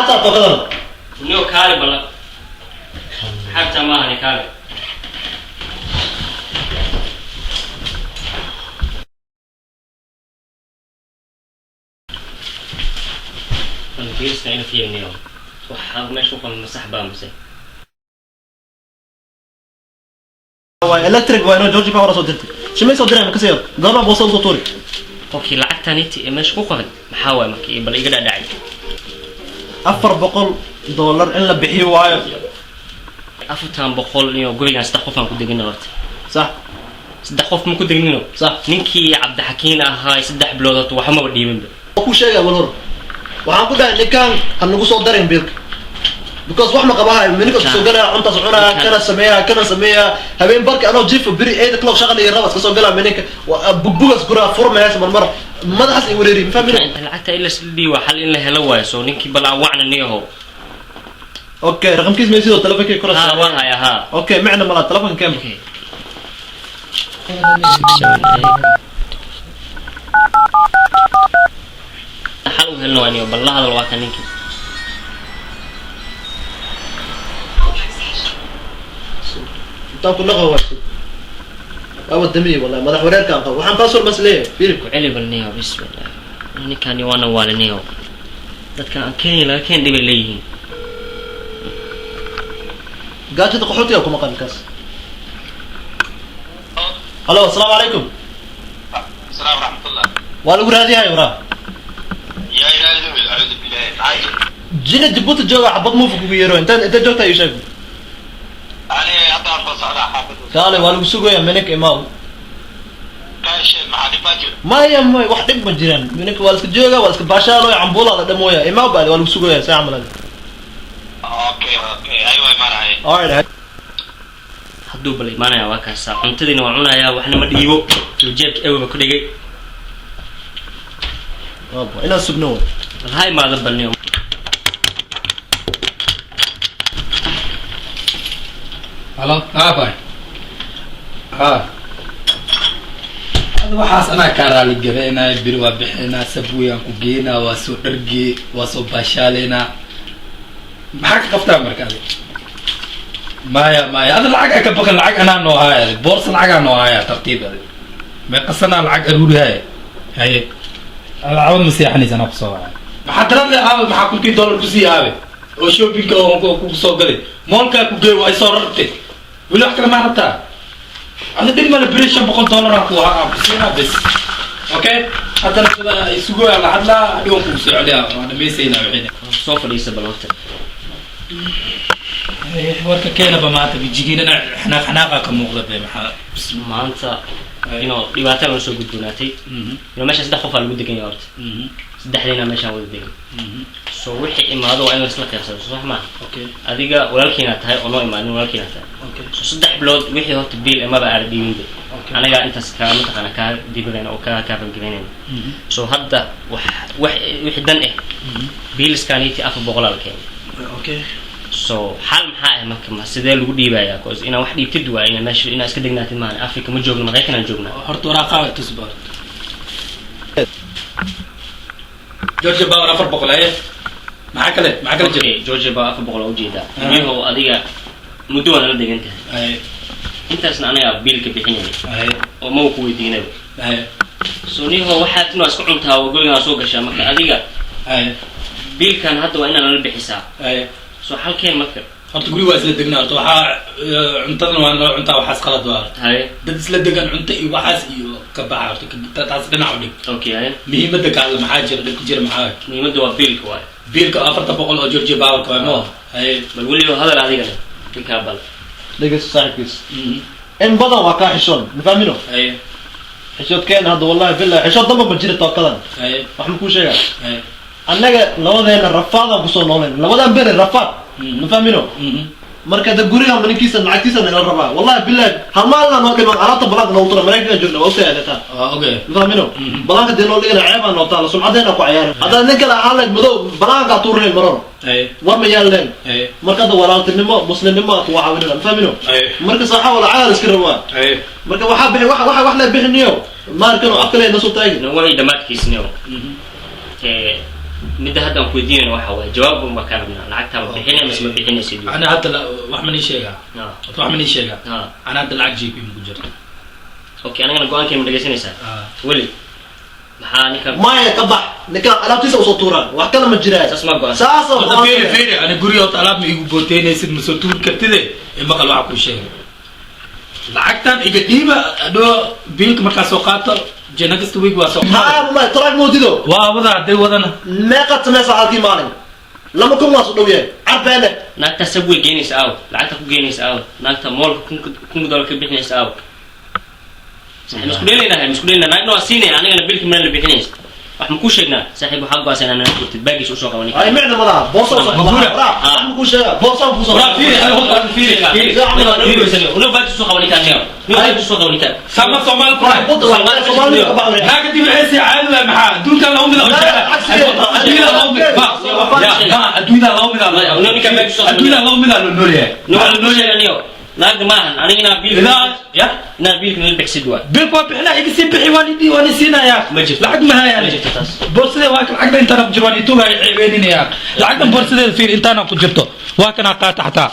Maxaa rabtaa tookadan? Niyo kaali bala. Xaabta maahan kaali. Fiiriska ina fiirinayo. Waxaa meesha ku qoran masax baa mise. Waa electric, waa inuu George Power soo dirtay. Shimay soo diray ma kasii goorma boosa usoo tuuri. Qofkii lacagtaniti ee meesha ku qoran maxaa waay markii bal iga dhadhacay. $400 in la bixiyo waayo. 400 iyo gurigan saddex qof aan ku degina horta. Sax. Saddex qof ma ku degnino. Sax. Ninkii Cabdixakiin ahaa 3 bilood horta waxba maba dhiibinba. Waa ku sheegay wal hor. Waxaan ku dhahay ninkaan ha nagu soo darin biilka. Because wax ma qabahayo, minka soo galaya, cuntaas cunaya, kana sameeya, kana sameeya, habeen barka anoo jiifo beri 8 o'clock shaqa iyo rabas ka soo galaa minka bugbugas guraa furmayas marmar madaxaas ay wareeri, ma fahmin. Lacagta in la dhiiba xal in la helo waayo, soo ninkii bal aan wacna niyahow. Okay, raqamkiis ma sidoo telefonkii kora. Ha, waan hayaa ha. Okay, macna mala telefonka keen. Okay. Xal u helno waa niyo bal la hadal waa kan ninkii. Intaan ku naqo waa waa wadamiye, wallahi madax wareerkaan qabo, waxaan password bas leeyahay Philip. Ku celi bal niyo, bismillah. Ninkani waana waaliniyo. Dadkan aan Kenya laga keen dhibay leeyihiin. Gaajada qaxootiga kuma maqan kaas. Halo, asalaamu calaykum. السلام ورحمة الله. Waa lagu raadiyahay waraa. يا إلهي أعوذ بالله عاجل. Jina Jabuuti jooga xabad muufa kugu yeero, intaan inta joogta ii sheeg. أنا أبغى أنبص على حافظ. Kaale, waa lagu sugayaa minink imaaw. كان شيء مع الفجر. Maya maya, wax dhib ma jiraan, minink waa la iska jooga, waa la iska baashaaloya, cambuula la dhamooya, imaaw baadi, waa lagu sugayaa saa camal. أوكي أوكي أيوة ما رأي. Alright. Hadduu bal imaanaya waa kaasa, cuntadiina waa cunayaa, waxna ma dhiibo, uu jeebka eweba ku dhigay. Waaba inaan sugno way. Bal ha imaado bal niyo. Halo, aabay. Ha. Hada waxaas anaa kaa raali gareynaya, beri waa bixinaa, sabwayaan ku geynaa, waa soo dhargee, waa soo baashaaleynaa. Maxaa ka qabtaa marka adi? Maya maya, ada lacag ay ka baqan, lacag anaa noo haaya, adi. Boorsa lacagaa noo haaya, tartiib adi. Meeqasanaa lacag aruuri haya. Haye. Lacagad ma seexanaysa anaa kusoo wacay. Maxaa darad le aabe, maxaa $1000 kusii aabe? Oo shoppingka oo kugu soo galay. Mallkaa ku geey, waa isoo rartay. Weli wax kale maa rabtaa? Ada dhib male, beri $500 aan ku aan ku siinaa bes. Okay? Haddana sida isugu la hadlaa, hadhow kugu soo celiyaa, waan dhamaysaynaa wixiina. Soo fadhiisa bal horta. Warka keenaba maanta bijigiinana xanaaq xanaaqa ka muuqda be maxaa? Maanta inuu dhibaato la soo gudboonaatay. Inuu meesha saddex qof aa lagu degan yahay horta. Saddexdiina meeshaan wada degan. So wixii imaado waa in la isla qaybsado, soo sax maaha? Okay. Adiga walaalkiina tahay oo noo imaanin walaalkiina tahay. Okay. So 3 bilood wixii horta biil imaba aada dhiibinba. Okay. Anagaa intaas kaa mataqaana kaa dibadayna oo kaa kaafangabeynayna. So hadda wax wax wixii dan eh biiliskaaniiti 400 aa la keenay. Okay. So xal maxaa ah marka, ma sidee lagu dhiibayaa? Cause inaa wax dhiibtid waa inaa meesha inaa iska degnaatid maahan. Africa ma joogno, Maraykan aan joognaa. Horta waraaqaa tus baa. Georgia Power 400 haye. Maxaa kale? Maxaa kale jira? Okay, Georgia baa 400 oo ujeedaa. Ah. Niyahow, adiga muddo waa nala degan tahay. Haye. Intaasna anagaa biilka bixinayay. Haye. Oo maba ku weydiinaba. Haye. So niyahow, waxaad inaa isku cuntaa oo gurigaa soo gashaa marka adiga Haye. biilkan hadda waa inaa nala bixisaa. Haye. So xalkeen marka. Horta guri waa isla degnaa, horta waxaa cuntadana waa nala cuntaa, waxaas qalad waa horta. Haye. Dad isla degan cunto iyo waxaas iyo ka baxa horta, taas dhinac u dhig. Okay, haye. Muhiimadda ka hadla, maxaa jira, dhibka jira maxaa waay? Muhiimadda waa biilka waay. Biilka 400 oo Georgia Power ka waay mo. Haye. Bal weliba hadal adigana ninkaa bal. Dhegeyso saaxiibkiis, in badan waa kaa xishoon, ma fahmino? Haye. Xishoodkeena hadda wallahi billahi xishood damba ma jira tookadan. Haye. Wax ma kuu sheegaa? Haye. Annaga labadeena rafaadaan kusoo noolayn labadan beri rafaad, ma fahmino? Marka da guriga ninkiisa lacagtiisa nala rabaa, wallahi billahi hal maalina noo dhiman alaabta balaanka noogu tura. Maraykanka joogna, waa ogtahay adeetaa. Waa okay. Ma fahmino? Balaanka dee noo dhigana ceebaa noo taala, sumcadeena ku cayaaran. Haddaad nin kale ahaan lahayd madow balaanka tuurnayn maroro. Haye. War ma yaaleen? Haye. Marka hadda walaaltinimo muslimnimo aad kuga caawinana, ma fahmino? Haye. Marka saaxa wala caal iska rabaa. Haye. Marka waxaa bixi waxa waxa wax la bixiniyo maarkan oo afka leena soo taagi. Way dhammaadkiisniyo. Midda hadda aan ku weydiinayna waxa waaye, jawaab un baa ka rabnaa: lacagtaa ma bixinay mise ma bixinaysid? Ana hadda wax ma nii sheegaa? Ah. Horta wax ma nii sheegaa? Ah. Ana hadda lacag jeebka ima ku jirto. Okay, anagana go-aankay ma dhegeysanaysaa? Ah. Weli maxaa ninka? Maya, ka bax. Ninkaan alaabtiisa usoo tuuraan, wax kale ma jiraan. Saas ma go'an. Saasa. Horta fiiri, fiiri, ani guriga horta alaab ma igu booteynaysid, ma soo tuuri kartide. Ee maqal, waxa kuu sheegay, lacagtan iga dhiiba, adhoo biilka markaa soo qaato, next week waa soo qaada. Maxaa ma taraag moodido? Waa wada, hadday wadana. Meeqaad samaysaa halkii maalin? 2000 waa soo dhow yahay, carbeene. Naagta Subway geynaysa aaw? Lacagta ku geynaysa aaw? Naagta mallka kunka dollar ka bixinaysa aaw? Saaxiib, isku dheelaynahay, isku dheelayna. Naagna waa siinaya, anigana bilki mana la bixinaysa. Wax ma kuu sheegnaa, saaxiib? Waxaa go'aansan inaa furtid baagiis usoo qaba ninka. Ay, micna malaha, boorsa usoo. Ma gura? Wax ma kuu sheegaa? Boorsa kusoo. Waraa fiiri, ani horta ani fiiri, fiiri. Nio, baagis usoo qaba ninkaan, nio, nio, baagis usoo qaba ninkaan. Sama Soomaali ku raay. Soomaalida ka baxday. Naaga dibiceysi caadi waay. Maxaa adduunkan laba mid oo jecla? Adduunyada laba mid ma adduunyada laba mid No, ninkaan baagis usoo qaba. adduunyada laba mid aa loo nool yahay. Nio, waxaa kuu sheegaa, nio, naagna maahan aniga inaa biilka Ilaa ya inaa biilka nala bixsid waa. Bilka waa bixinaa, iga sii bixi, waan idhi, waan isiinayaa. Ma jirto. Lacag ma hayaan. Ma jirto taas. Boorsadee waa kan, lacagda intaana ku jiro, waan ituga ceebeeninayaa. Lacagtan boorsadeeda fiir, intaana ku jirto, waa kanaa, qaata, xataa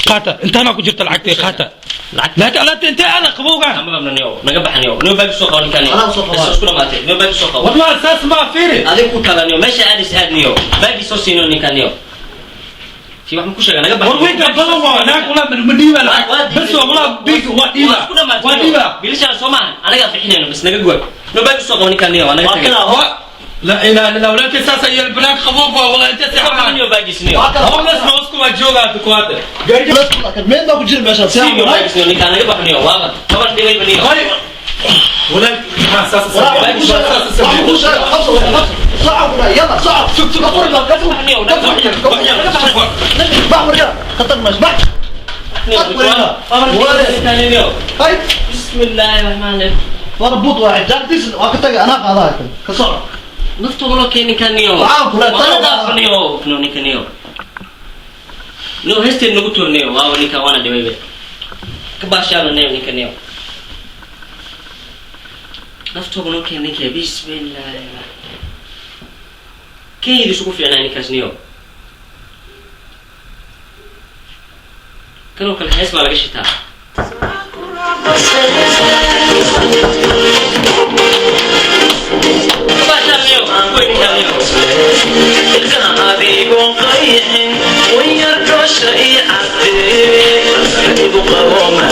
qaata, intaana ku jirto lacagtay, qaata. Lacag laakiin alaabta intee aada qabowgaan? Ama qabna, nio, naga baxa, nio, nio, baagis usoo qaba ninkaan, nio. Anaa usoo qabaa. Bas, isku dhamaatay, nio, baagis usoo qaba. War maa saas maa, fiiri. Adiga ku taala, nio, meesha aadis aad, nio, baagis soo siino ninkaan, nio. Fi wax ma ku sheegaa? Naga bax. War winka badan waa naag walaa ma dhiiba lacag bas, waa walaa big waa dhiiba. Waa isku dhamaatay. Waa dhiiba. Biilashaan soo maahan, anagaa bixinayno bas, naga goy, no, baagis usoo qaba ninkaan, nio, waa naga Waa tagay. kana. La ilaha illa allah, walaalkay saas ayaa banaanka qabowga waa walaa intee Soo qaba, seexan. nio, baagis, nio. Waa kana. Homeless house ku waa joogaa dukaanta. Meel baa ku jira meeshaan. Sii, nio, baagis, nio, ninkaan naga bax, nio, waaba toban dhibayba, nio. Walaal maxaa saas Wax ma kuu sheegaa? Qabso, qabso, soco ku dhahay, yalla soco. Sug, sug. Ka fur, ka fur. Nio, naga bax. Ka fur. Bax waryaa, ka tag meesha, bax. Nio. Hay. Bismillaahi raxmaani raxiim. War buut waa jaaktiis, waa ka tagay, anaa qaadaa kan ka soco. Naftooda loo keen ninkaan, nio. Waxaan kula Waana dhaafo, nio, nio, ninka, nio, nio, heesteen nagu tuur, nio, waaba ninkaan waana dhibaybe ka baashaalo, nio, ninka, nio, naftooda loo keen ninka. Bismillaahi, kenyada isugu fiicnaa ninkaas, nio. Kanoo kale hees baa laga shitaa. Ka baashaal, nio, kuwey ninkaan, nio. Adigoon qayxin wayar goosha ii cadee igu qabooma.